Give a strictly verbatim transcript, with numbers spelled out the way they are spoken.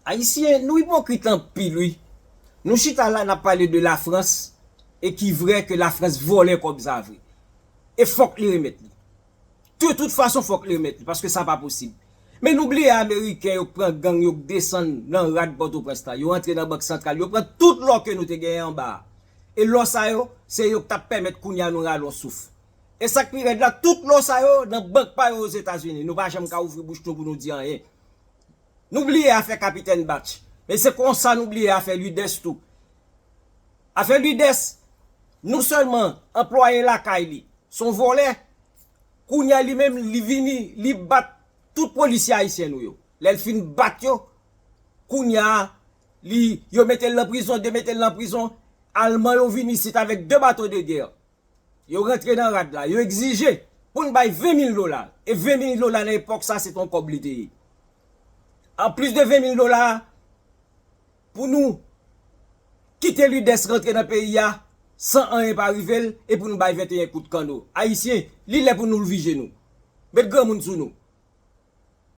Ayisyen, nou ipokrit anpil, wi. Nou chita la, n ap pale de Lafrans, e ki vrè ke Lafrans vòlè kòb sa vre. E fòk li remèt li. De tout fason, fòk li remèt li, paske sa pa posib. Men nou bliye Ameriken yo k pran gang yo k desann nan rad Pòtoprens la. Yo rantre nan Bank Santral, yo pran tout lò ke nou te genyen anba a. E lò sa yo, se yo k t ap pèmèt kounye a nou rale yon souf. E sa k pi rèd la, tout lò sa yo nan bank pa yo Ozetazini. Nou pa janm ka ouvri bouch nou pou nou di anyen. Nou bliye afè Kapitèn Batch. Men se konsa nou bliye afè Ludès tou. Afè Ludès, non sèlman anplwaye lakay li, se yon vòlè, kounye a li menm, li vini, li bat tout polisye ayisyen nou yo. Lè l fin bat yo, kounye a, li, yo mete l nan prizon, demete l nan prizon, Alman yo vin isit avèk de bato de gè. Yo rantre nan rad la, yo egzije pou n bay ven mil dola. E ven mil dola nan epòk sa, se t on kòb li te ye. Anplis de ven mil dola, pou nou kite Ludès rantre nan peyi a san anyen pa rive l, e pou nou bay venteyen kout kanno. Ayisyen, li lè pou nou leve je nou. Met granmoun sou nou.